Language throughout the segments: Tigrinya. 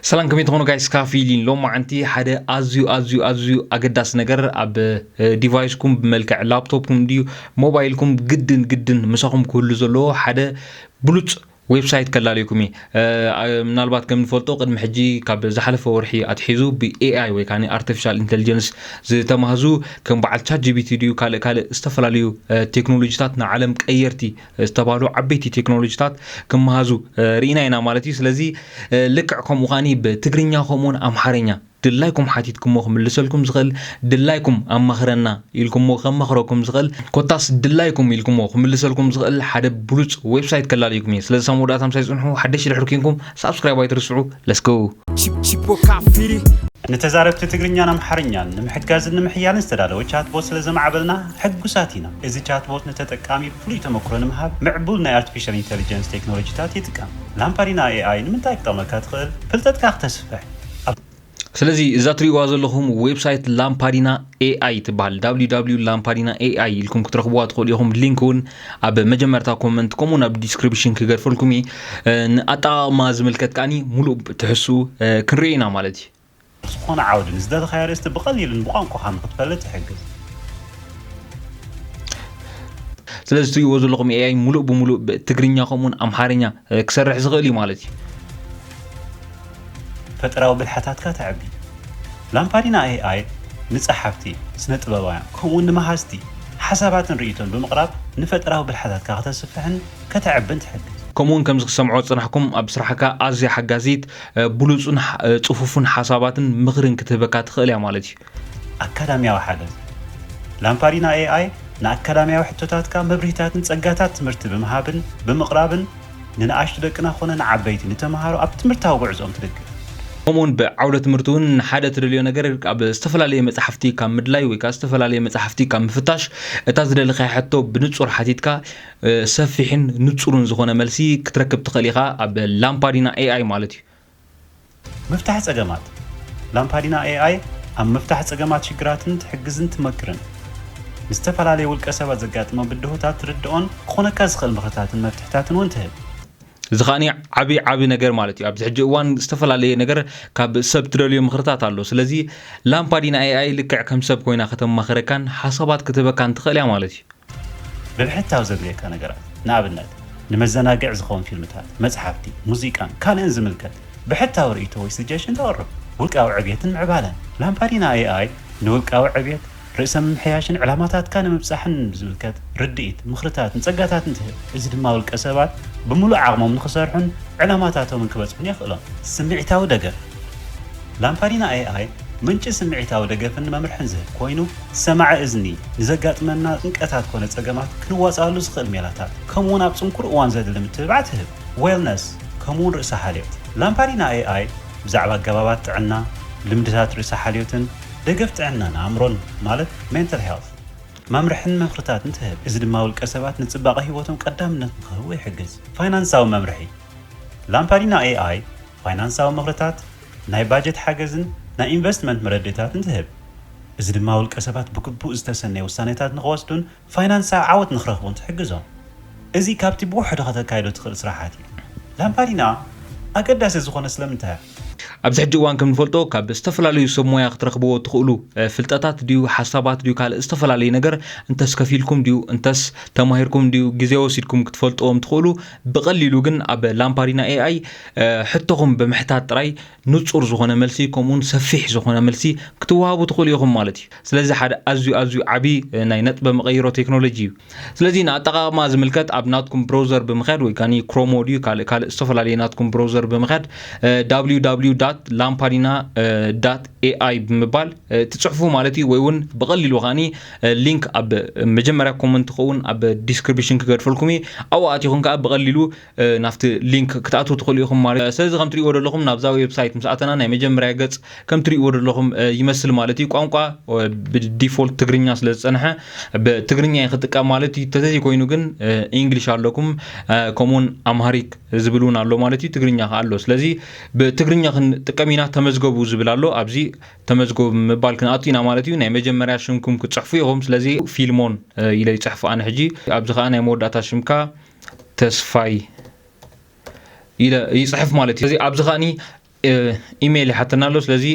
ሰላም፣ ከመይ ትኾኑ ጋይስ? ካፊሊን ሎማዓንቲ ሓደ ኣዝዩ ኣዝዩ ኣዝዩ ኣገዳሲ ነገር ኣብ ዲቫይስኩም ብመልክዕ ላፕቶፕኩም ድዩ ሞባይልኩም ግድን ግድን ምሳኹም ክህሉ ዘለዎ ሓደ ብሉፅ ዌብሳይት ከላልየኩም እየ። ምናልባት ከም ንፈልጦ ቅድሚ ሕጂ ካብ ዝሓለፈ ወርሒ ኣትሒዙ ብ ኤኣይ ወይ ከዓ ኣርቲፊሻል ኢንቴሊጀንስ ዝተማህዙ ከም በዓል ቻት ጂቢቲ ድዩ ካልእ ካልእ ዝተፈላለዩ ቴክኖሎጂታት ንዓለም ቀየርቲ ዝተባህሉ ዓበይቲ ቴክኖሎጂታት ክመሃዙ ርኢና ኢና ማለት እዩ። ስለዚ ልክዕ ከምኡ ከዓኒ ብትግርኛ ከምኡውን ኣምሓርኛ ድላይኩም ሓቲትኩሞ ክምልሰልኩም ዝኽእል፣ ድላይኩም ኣማኽረና ኢልኩሞ ከማኽረኩም ዝኽእል፣ ኮታስ ድላይኩም ኢልኩሞ ክምልሰልኩም ዝኽእል ሓደ ብሉፅ ዌብሳይት ከላልየኩም እየ። ስለዚ ሳብ መወዳእታ ምሳይ ፅንሑ፣ ሓደሽ ድሕር ኮንኩም ሳብስክራይብ ኣይትርስዑ። Let's go። Chip- Chipo Kafiri. ንተዛረብቲ ትግርኛን ኣምሓርኛን ንምሕጋዝን ንምሕያልን ዝተዳለወ ቻትቦት ስለ ዘማዕበልና ሕጉሳት ኢና። እዚ ቻትቦት ንተጠቃሚ ፍሉይ ተመክሮ ንምሃብ ምዕቡል ናይ ኣርቲፊሻል ኢንተሊጀንስ ቴክኖሎጂታት ይጥቀም። ላምፓዲና ኤኣይ ንምንታይ ክጠቕመካ ትኽእል? ፍልጠትካ ክተስፍሕ። ኣብ ስለዚ እዛ ትሪእዋ ዘለኹም ዌብሳይት ላምፓዲና ኤኣይ ትበሃል። www ላምፓዲና ኤኣይ ኢልኩም ክትረኽብዋ ትኽእሉ ኢኹም። ሊንክ እውን ኣብ መጀመርታ ኮመንት ከምኡውን ኣብ ዲስክሪፕሽን ክገድፈልኩም እየ። ንኣጠቓቕማ ዝምልከት ከዓኒ ሙሉእ ትሕሱ ክንርኢ ኢና ማለት እዩ። ዝኾነ ዓውዲ ንዝደለኻዮ ኣርእስቲ ብቐሊሉን ብቋንቋኻ ንኽትፈልጥ ይሕግዝ። ስለዚ ትሪእዎ ዘለኹም ኤኣይ ሙሉእ ብሙሉእ ብትግርኛ ከምኡውን ኣምሓርኛ ክሰርሕ ዝኽእል እዩ ማለት እዩ። ፈጠራዊ ብልሓታትካ ተዕቢ። ላምፓዲና ኤኣይ ንጸሓፍቲ፣ ስነ ጥበባውያን ከምኡውን ንመሃዝቲ ሓሳባትን ርእይቶን ብምቕራብ ንፈጠራዊ ብልሓታትካ ከተስፍሕን ከተዕብን ትሕግዝ። ከምኡውን ከምዚ ክሰምዖ ዝጸናሕኩም ኣብ ስራሕካ ኣዝያ ሓጋዚት፣ ብሉጽን ጽፉፍን ሓሳባትን ምኽርን ክትህበካ ትኽእል እያ ማለት እዩ። ኣካዳሚያዊ ሓገዝ። ላምፓዲና ኤኣይ ንኣካዳሚያዊ ሕቶታትካ መብርሂታትን ጸጋታት ትምህርቲ ብምሃብን ብምቕራብን ንንኣሽቱ ደቅና ኮነ ንዓበይቲ ንተምሃሮ ኣብ ትምህርታዊ ጉዕዞኦም ትድግፍ። ከምኡውን ብዓውደ ትምህርቲ እውን ንሓደ ትደልዮ ነገር ኣብ ዝተፈላለየ መጽሓፍቲ ካብ ምድላይ ወይ ከዓ ዝተፈላለየ መጽሓፍቲ ካብ ምፍታሽ እታ ዝደለኻያ ሕቶ ብንጹር ሓቲትካ ሰፊሕን ንጹርን ዝኾነ መልሲ ክትረክብ ትኽእል ኢኻ ኣብ ላምፓዲና ኤኣይ ማለት እዩ። ምፍታሕ ጸገማት። ላምፓዲና ኤኣይ ኣብ ምፍታሕ ጸገማት ሽግራትን ትሕግዝን ትመክርን። ንዝተፈላለየ ውልቀ ሰባት ዘጋጥሞም ብድሆታት ትርድኦን ክኾነካ ዝኽእል ምኽርታትን መፍትሕታትን እውን ትህብ። እዚ ከዓኒ ዓቢ ዓቢ ነገር ማለት እዩ። ኣብዚ ሕጂ እዋን ዝተፈላለየ ነገር ካብ ሰብ ትደልዮ ምኽርታት ኣሎ። ስለዚ ላምፓዲና ኤኣይ ልክዕ ከም ሰብ ኮይና ከተማኽረካን ሓሳባት ክትህበካን ትኽእል እያ ማለት እዩ። ብብሕታዊ ዘድልየካ ነገራት፣ ንኣብነት ንመዘናግዒ ዝኸውን ፊልምታት፣ መጽሓፍቲ፣ ሙዚቃን ካልእን ዝምልከት ብሕታዊ ርእይቶ ወይ ስጀሽን ተቕርብ። ውልቃዊ ዕብየትን ምዕባለን። ላምፓዲና ኤኣይ ንውልቃዊ ዕብየት፣ ርእሰ ምምሕያሽን ዕላማታትካ ንምብጻሕን ዝምልከት ርድኢት፣ ምኽርታትን ጸጋታትን ትህብ። እዚ ድማ ውልቀ ሰባት ብምሉእ ዓቕሞም ንኽሰርሑን ዕላማታቶምን ክበጽሑን የኽእሎም። ስምዒታዊ ደገፍ። ላምፓዲና ኤኣይ ምንጪ ስምዒታዊ ደገፍን መምርሕን ዝህብ ኮይኑ፣ ሰማዒ እዝኒ ንዘጋጥመና ጭንቀታት ኮነ ጸገማት ክንዋጽኣሉ ዝኽእል ሜላታት፣ ከምኡውን ኣብ ጽንኩር እዋን ዘድሊ ምትብባዕ ትህብ። ዌልነስ፣ ከምኡውን ርእሰ ሓልዮት። ላምፓዲና ኤኣይ ብዛዕባ ኣገባባት ጥዕና፣ ልምድታት ርእሰ ሓልዮትን ደገፍ ጥዕናን ኣእምሮን ማለት ሜንታል ሄልት መምርሕን ምኽርታትን ትህብ። እዚ ድማ ውልቀ ሰባት ንጽባቐ ህይወቶም ቀዳምነት ንኽህቡ ይሕግዝ። ፋይናንሳዊ መምርሒ። ላምፓዲና ኤኣይ ፋይናንሳዊ ምኽርታት፣ ናይ ባጀት ሓገዝን ናይ ኢንቨስትመንት መረድእታትን ትህብ። እዚ ድማ ውልቀ ሰባት ብግቡእ ዝተሰነየ ውሳኔታት ንኽወስዱን ፋይናንሳዊ ዓወት ንኽረኽቡን ትሕግዞም። እዚ ካብቲ ብውሕዱ ከተካይዶ ትኽእል ስራሓት እዩ። ላምፓዲና ኣገዳሲ ዝኾነ ስለምንታይ? ኣብዚ ሕጂ እዋን ከም ንፈልጦ ካብ ዝተፈላለዩ ሰብ ሞያ ክትረኽብዎ ትኽእሉ ፍልጠታት ድዩ ሓሳባት ድዩ ካልእ ዝተፈላለዩ ነገር እንተስ ከፊልኩም ድዩ እንተስ ተማሂርኩም ድዩ ግዜ ወሲድኩም ክትፈልጥዎም ትኽእሉ። ብቐሊሉ ግን ኣብ ላምፓዲና ኤኣይ ሕቶኹም ብምሕታት ጥራይ ንጹር ዝኾነ መልሲ ከምኡውን ሰፊሕ ዝኾነ መልሲ ክትወሃቡ ትኽእሉ ኢኹም ማለት እዩ። ስለዚ ሓደ ኣዝዩ ኣዝዩ ዓቢ ናይ ነጥበ መቐይሮ ቴክኖሎጂ እዩ። ስለዚ ንኣጠቓቕማ ዝምልከት ኣብ ናትኩም ብሮዘር ብምኽያድ ወይ ካኒ ክሮሞ ድዩ ካልእ ካልእ ዝተፈላለየ ናትኩም ብሮዘር ብምኽያድ www ላምፓዲና ኤኣይ ብምባል ትጽሕፉ ማለት እዩ። ወይ እውን ብቐሊሉ ካኒ ሊንክ ኣብ መጀመርያ ኮመንት ክኸውን ኣብ ዲስክሪፕሽን ክገድፈልኩም እዩ። ኣብኡ ኣቲኹም ከዓ ብቐሊሉ ናብቲ ሊንክ ክትኣትዉ ትኽእሉ ኢኹም ማለት እዩ። ስለዚ ከም ትሪእዎ ዘለኹም ናብዛ ዌብሳይት ምስ ኣተና ናይ መጀመርያ ገጽ ከም ትሪእዎ ዘለኹም ይመስል ማለት እዩ። ቋንቋ ብዲፎልት ትግርኛ ስለ ዝጸንሐ ብትግርኛ እየ ክጥቀም ማለት እዩ። ተዘይኮይኑ ግን ኢንግሊሽ ኣለኩም ከምኡውን ኣምሃሪክ ዝብል እውን ኣሎ ማለት እዩ። ትግርኛ ከ ኣሎ። ስለዚ ብትግርኛ ክንጥቀም ኢና። ተመዝገቡ ዝብል ኣሎ። ኣብዚ ተመዝገቡ ምባል ክንኣቱ ኢና ማለት እዩ። ናይ መጀመርያ ሽምኩም ክትጽሕፉ ኢኹም። ስለዚ ፊልሞን ኢለ ይጽሕፍ ኣነ ሕጂ። ኣብዚ ከዓ ናይ መወዳእታ ሽምካ ተስፋይ ኢለ ይጽሕፍ ማለት እዩ። ስለዚ ኣብዚ ከዓኒ ኢሜይል ይሓተና ኣሎ። ስለዚ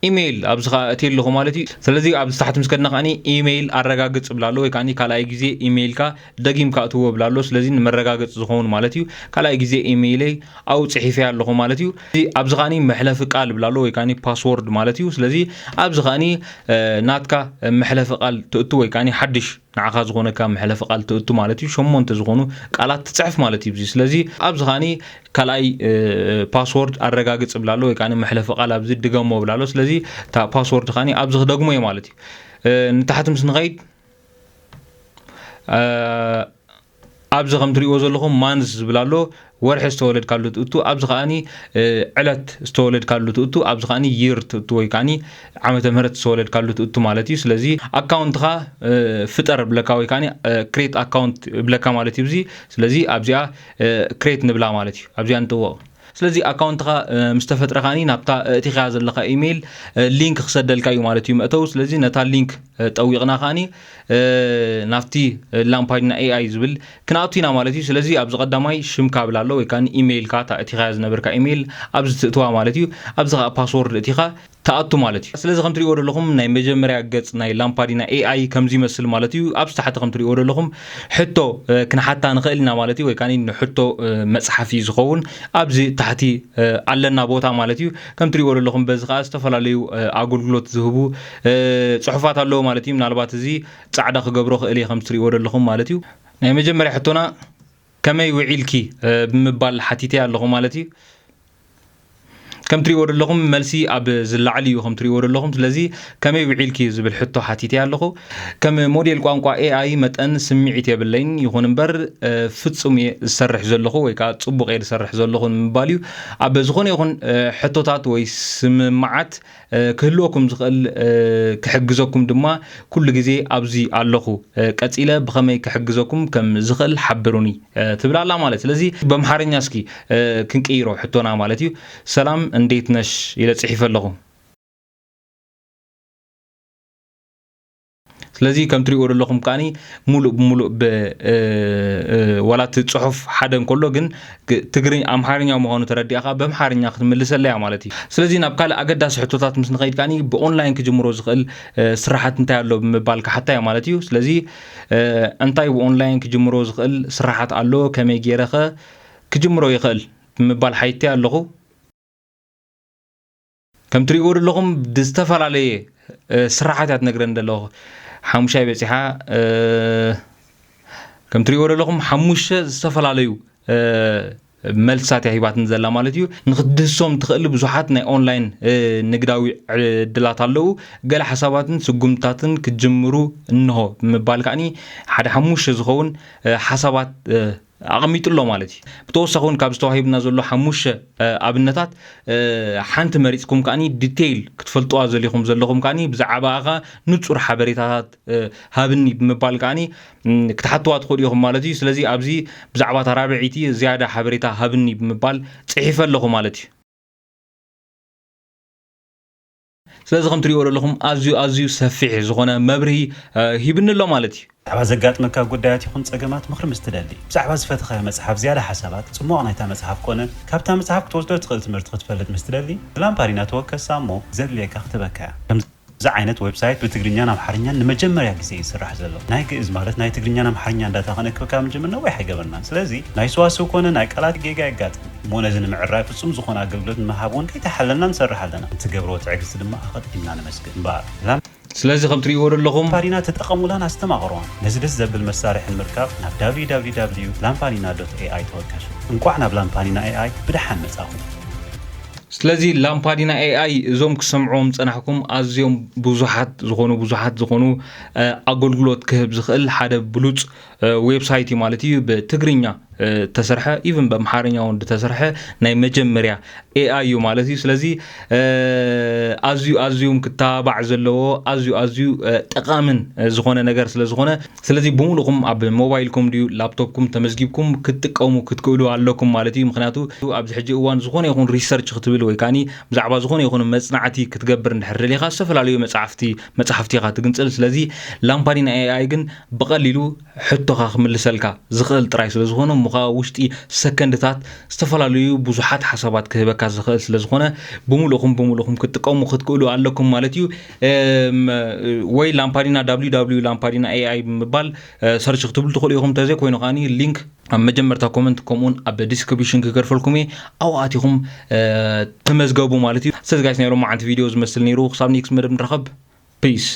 ኢሜይል ኣብዚ ኸዓ እቲ ኣለኹ ማለት እዩ። ስለዚ ኣብዚ ታሕቲ ምስ ከድና ከዓኒ ኢሜይል ኣረጋግጽ ብላ ኣሎ፣ ወይ ከዓኒ ካልኣይ ግዜ ኢሜይልካ ደጊምካ እትዎ ብላ ኣሎ። ስለዚ ንመረጋገጽ ዝኸውን ማለት እዩ። ካልኣይ ግዜ ኢሜይለይ ኣብኡ ጽሒፈያ ኣለኹ ማለት እዩ። እዚ ኣብዚ ከዓኒ መሕለፊ ቃል ብላ ኣሎ፣ ወይ ከዓኒ ፓስወርድ ማለት እዩ። ስለዚ ኣብዚ ከዓኒ ናትካ መሕለፊ ቃል ትእቱ ወይ ከዓኒ ሓድሽ ንዓኻ ዝኾነካ መሕለፊ ቃል ትእቱ ማለት እዩ። ሸሞንተ ዝኾኑ ቃላት ትጽሕፍ ማለት እዩ። ስለዚ ኣብዚ ከዓኒ ካልኣይ ፓስወርድ ኣረጋግጽ ብላ ኣሎ፣ ወይ ከዓኒ መሕለፊ ቃል ኣብዚ ድገሞ ብላ ኣሎ። ስለዚ እታ ፓስወርድ ከዓኒ ኣብዚ ክደግሞ እየ ማለት እዩ። ንታሕቲ ምስ ንኸይድ ኣብዚ ከም ትሪእዎ ዘለኹም ማንዝ ዝብል ኣሎ፣ ወርሒ ዝተወለድካሉ ትእቱ። ኣብዚ ከዓኒ ዕለት ዝተወለድካሉ ትእቱ። ኣብዚ ከዓኒ ይር ትእቱ ወይ ከዓኒ ዓመተ ምህረት ዝተወለድካሉ ትእቱ ማለት እዩ። ስለዚ ኣካውንትኻ ፍጠር ብለካ ወይ ከዓኒ ክሬት ኣካውንት ብለካ ማለት እዩ። እዚ ስለዚ ኣብዚኣ ክሬት ንብላ ማለት እዩ። ኣብዚኣ ንጥወቕ። ስለዚ ኣካውንትኻ ምስ ተፈጥረ ከዓኒ ናብታ እቲኻ ዘለኻ ኢሜይል ሊንክ ክሰደልካ እዩ ማለት እዩ መእተው። ስለዚ ነታ ሊንክ ጠዊቕና ከዓኒ ናብቲ ላምፓዲና ኤኣይ ዝብል ክንኣቱ ኢና ማለት እዩ። ስለዚ ኣብዚ ቀዳማይ ሽምካ ብላ ኣሎ ወይ ከዓኒ ኢሜይልካ እታ እቲኻ ዝነበርካ ኢሜይል ኣብዚ ትእትዋ ማለት እዩ። ኣብዚ ከዓ ፓስወርድ እቲኻ ትኣቱ ማለት እዩ። ስለዚ ከም ትሪእዎ ዘለኹም ናይ መጀመርያ ገጽ ናይ ላምፓዲና ኤኣይ ከምዚ ይመስል ማለት እዩ። ኣብዚ ታሕቲ ከም ትሪእዎ ዘለኹም ሕቶ ክንሓታ ንኽእል ኢና ማለት እዩ። ወይ ከዓኒ ንሕቶ መጽሓፊ ዝኸውን ኣብዚ ታሕቲ ኣለና ቦታ ማለት እዩ። ከም ትሪእዎ ዘለኹም በዚ ከዓ ዝተፈላለዩ ኣገልግሎት ዝህቡ ጽሑፋት ኣለዉ ማለት እዩ። ምናልባት እዚ ጻዕዳ ክገብሮ ክእል እየ ከም ትሪእዎ ዘለኹም ማለት እዩ። ናይ መጀመርያ ሕቶና ከመይ ውዒልኪ ብምባል ሓቲተ ኣለኹ ማለት እዩ። ከም ትሪእዎ ዘለኹም መልሲ ኣብ ዝላዕሊ እዩ ከም ትሪእዎ ዘለኹም። ስለዚ ከመይ ውዒልኪ ዝብል ሕቶ ሓቲተ ኣለኹ። ከም ሞዴል ቋንቋ ኤኣይ መጠን ስምዒት የብለይን፣ ይኹን እምበር ፍጹም እየ ዝሰርሕ ዘለኹ ወይ ከዓ ጽቡቕ እየ ዝሰርሕ ዘለኹ ንምባል እዩ። ኣብ ዝኾነ ይኹን ሕቶታት ወይ ስምምዓት ክህልወኩም ዝኽእል ክሕግዘኩም ድማ ኩሉ ግዜ ኣብዚ ኣለኹ። ቀጺለ ብኸመይ ክሕግዘኩም ከም ዝኽእል ሓብሩኒ ትብል ኣላ ማለት። ስለዚ በምሓርኛ እስኪ ክንቅይሮ ሕቶና ማለት እዩ። ሰላም እንዴት ነሽ ኢለ ጽሒፈ ኣለኹ። ስለዚ ከም ትሪእዎ ዘለኹም ከዓኒ ሙሉእ ብሙሉእ ብ ዋላ እቲ ጽሑፍ ሓደ እንከሎ ግን ትግርኛ ኣምሓርኛ ምዃኑ ተረዲእኻ በምሓርኛ ክትምልሰለያ ማለት እዩ። ስለዚ ናብ ካልእ ኣገዳሲ ሕቶታት ምስ ንኸይድ ከዓኒ ብኦንላይን ክጅምሮ ዝኽእል ስራሓት እንታይ ኣሎ ብምባል ክሓታ እያ ማለት እዩ። ስለዚ እንታይ ብኦንላይን ክጅምሮ ዝኽእል ስራሓት ኣሎ፣ ከመይ ገይረኸ ክጅምሮ ይኽእል ብምባል ሓይተ ኣለኹ። ከም ትሪእዎ ዘለኹም ብዝተፈላለየ ስራሓት እያ ትነግረን ዘለኹ። ሓሙሻይ በፂሓ። ከም ትሪእዎ ዘለኹም ሓሙሽተ ዝተፈላለዩ መልስታት እያ ሂባትን ዘላ ማለት እዩ። ንክትድህሶም ትኽእል ብዙሓት ናይ ኦንላይን ንግዳዊ ዕድላት ኣለዉ። ገለ ሓሳባትን ስጉምትታትን ክትጅምሩ እንሆ ብምባል ከዓኒ ሓደ ሓሙሽተ ዝኸውን ሓሳባት ኣቐሚጡ ኣሎ ማለት እዩ። ብተወሳኺ እውን ካብዚ ተዋሂብና ዘሎ ሓሙሽተ ኣብነታት ሓንቲ መሪፅኩም ከዓኒ ዲቴይል ክትፈልጥዋ ዘሊኹም ዘለኹም ከዓኒ ብዛዕባኻ ንፁር ሓበሬታታት ሃብኒ ብምባል ከዓኒ ክትሓትዋ ትኽእሉ ኢኹም ማለት እዩ። ስለዚ ኣብዚ ብዛዕባ እታ ራብዐይቲ ዝያዳ ሓበሬታ ሃብኒ ብምባል ፅሒፈ ኣለኹ ማለት እዩ። ስለዚ ከም ትሪእዎ ዘለኹም ኣዝዩ ኣዝዩ ሰፊሕ ዝኾነ መብርሂ ሂብኒ ኣሎ ማለት እዩ። ብዛዕባ ዘጋጥመካ ጉዳያት ይኹን ጸገማት ምኽሪ ምስ ትደሊ፣ ብዛዕባ ዝፈተኻዮ መጽሓፍ ዝያዳ ሓሳባት፣ ጽሟቕ ናይታ መጽሓፍ ኮነ ካብታ መጽሓፍ ክትወስዶ ትኽእል ትምህርቲ ክትፈልጥ ምስ ትደሊ፣ ብላምፓዲና ተወከሳ እሞ ዘድልየካ ክትበካ እያ። ከምዚ ዓይነት ዌብሳይት ብትግርኛን ኣምሓርኛን ንመጀመርያ ግዜ እዩ ዝስራሕ ዘሎ። ናይ ግእዝ ማለት ናይ ትግርኛን ኣምሓርኛን ዳታ ከነክብ ካብ ንጅምር ነዊሕ ኣይገበርናን። ስለዚ ናይ ሰዋስው ኮነ ናይ ቃላት ጌጋ የጋጥም እሞ ነዚ ንምዕራይ ፍጹም ዝኾነ ኣገልግሎት ንምሃብ እውን ከይተሓለልና ንሰርሕ ኣለና። ንትገብርዎ ትዕግስቲ ድማ ኣቐዲምና ነመስግን። እምበኣር ላም ስለዚ ከም ትሪእዎ ዘለኹም ፓዲና ተጠቐሙላን ኣስተማቕርዋን። ነዚ ደስ ዘብል መሳርሒ ንምርካብ ናብ www ላምፓዲና ዶት ኤኣይ ተወከሱ። እንቋዕ ናብ ላምፓዲና ኤኣይ ብደሓን መጻኹም። ስለዚ ላምፓዲና ኤኣይ እዞም ክሰምዕዎም ዝጸናሕኩም ኣዝዮም ብዙሓት ዝኾኑ ብዙሓት ዝኾኑ ኣገልግሎት ክህብ ዝኽእል ሓደ ብሉጽ ዌብሳይት እዩ ማለት እዩ። ብትግርኛ ተሰርሐ ኢቭን ብኣምሓርኛ እውን ዝተሰርሐ ናይ መጀመርያ ኤኣይ እዩ ማለት እዩ። ስለዚ ኣዝዩ ኣዝዩ ክተባባዕ ዘለዎ ኣዝዩ ኣዝዩ ጠቓምን ዝኾነ ነገር ስለ ዝኾነ ስለዚ ብምሉእኩም ኣብ ሞባይልኩም ድዩ ላፕቶፕኩም ተመዝጊብኩም ክትጥቀሙ ክትክእሉ ኣለኩም ማለት እዩ። ምክንያቱ ኣብዚ ሕጂ እዋን ዝኾነ ይኹን ሪሰርች ክትብል ወይ ከዓኒ ብዛዕባ ዝኾነ ይኹን መጽናዕቲ ክትገብር እንድሕር ደሊኻ ዝተፈላለዩ መጽሓፍቲ መጽሓፍቲ ኢኻ ትግንጽል። ስለዚ ላምፓዲና ኤኣይ ግን ብቐሊሉ ሕቶ ሕቶኻ ክምልሰልካ ዝኽእል ጥራይ ስለ ዝኾነ፣ እሞ ኸዓ ውሽጢ ሰከንድታት ዝተፈላለዩ ብዙሓት ሓሳባት ክህበካ ዝኽእል ስለ ዝኾነ፣ ብምሉእኹም፣ ብምሉእኹም ክትጥቀሙ ክትክእሉ ኣለኩም ማለት እዩ። እም፣ ወይ ላምፓዲና፣ W W W ላምፓዲና A I ብምባል፣ እ፣ ሰርች ክትብሉ ትኽእሉ ኢኹም። እንተዘይኮይኑ ከዓኒ ሊንክ ኣብ መጀመርታ ኮመንት ከምኡውን ኣብ ዲስክሪፕሽን ክገድፈልኩም እየ። ኣብኡ ኣቲኹም፣ እ፣ ተመዝገቡ ማለት እዩ። ስለዚ ጋይስ፣ ናይ ሎማዓንቲ ቪድዮ ዝመስል ነይሩ። ክሳብ ኔክስት መደብ ንራኸብ። ፒስ።